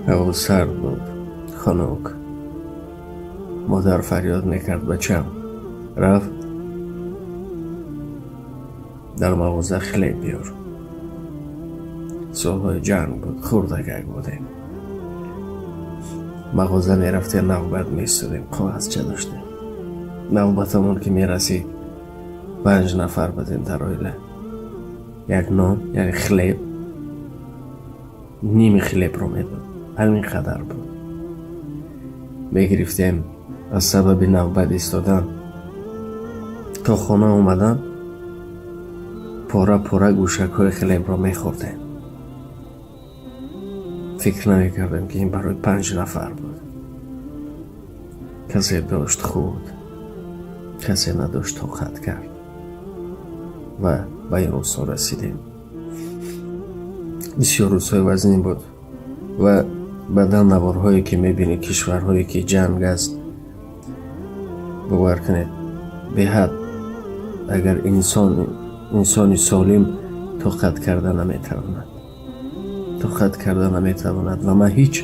Ҳаво сард буд, хунук. Модар фарёд мекард: «Бачам, рав, дар мағоза хлеб биёр». Солҳои ҷанг буд, хурдакак будем. Мағоза мерафтем, навбат меистодем, коғазча доштем. Навбатамон ки мерасид, панҷ нафар будем дар оила, як нон, яъне хлеб, ними хлебро медод, ҳамин қадар буд, мегирифтем. Аз сабаби навбат истодан то хона омадан пора пора гӯшакҳои хлебро мехӯрдем. Фикр намекардем, ки ин барои панҷ нафар буд. Касе дошт, хӯрд, касе надошт, тоқат кард ва ба ин рӯзҳо расидем. Бисёр рӯзҳои вазнин буд ва баъдан наворҳое ки мебинӣ, кишварҳое ки ҷанг аст, бовар кунед, беҳад агар инсон, инсони солим тоқат карда наметавонад, тоқат карда наметавонад. Ва ман ҳеҷ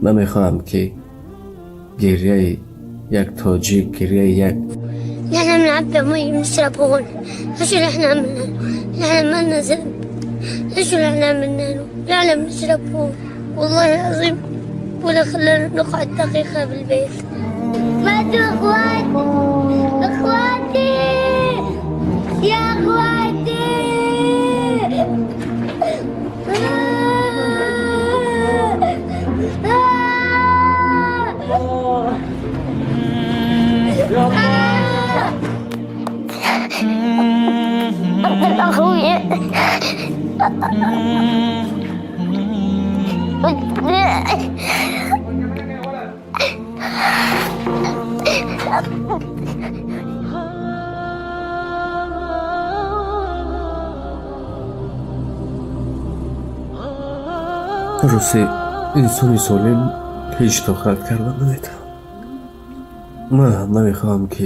намехоҳам, ки гирьяи як тоҷик, гирьяи як نحن بنعبي مي بنشرب هون. شو نحن عملنا له؟ نحن ما لنا ذنب. شو نحن عملنا له؟ نحن بنشرب هون، والله العظيم ولا خلانا نقعد دقيقة بالبيت. ماتوا اخواتي، اخواتي، يا اخواتي. اخوي. Рости, инсони солим ҳеҷ тоқат карда наметавонад. Ман ҳам намехоҳам, ки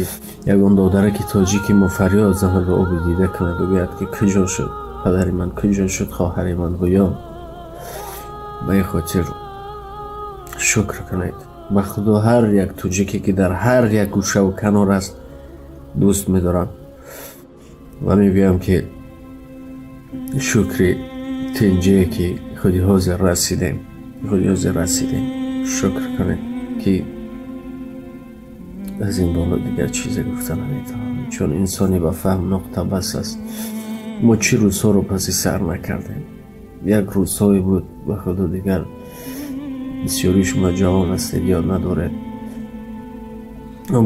ягон додараки тоҷики мо фарёд занаду оби дида кунаду гӯяд, ки куҷо шуд падари ман, куҷо шуд хоҳари ман гӯён. Ба ин хотир шукр кунед ба Худо. Ҳар як тоҷике, ки дар ҳар як гӯшаву канор аст, дӯст медорам ва мегӯям, ки шукри тинҷие, ки худи ҳозир расидем, худи ҳозир расидем, шукр кунед, ки аз ин боло дигар чизе гуфта наметавонам, чун инсони ба фаҳм нуқта бас аст. Мо чӣ рӯзҳоро паси сар накардем! Як рӯзҳое буд, ба Худо, дигар бисёри шумо ҷавон ҳастед, ёд надоред.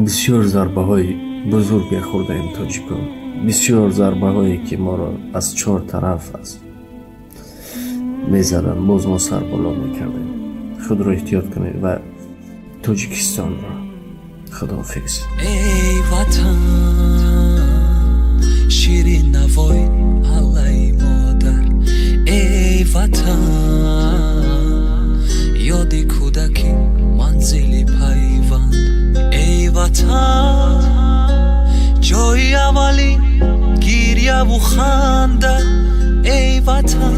Бисёр зарбаҳои бузурге хӯрдаем, тоҷикон, бисёр зарбаҳое, ки моро аз чор тараф аз мезаданд, боз мо сарболо мекардем. Худро эҳтиёт кунед ва Тоҷикистонро. Худоҳофиз. Эй Ватан, ширин навои аллаи модар, эй Ватан, ёди кӯдакӣ, манзили пайванд, эй Ватан, ҷои аввалин гирьяву ханда, эй Ватан.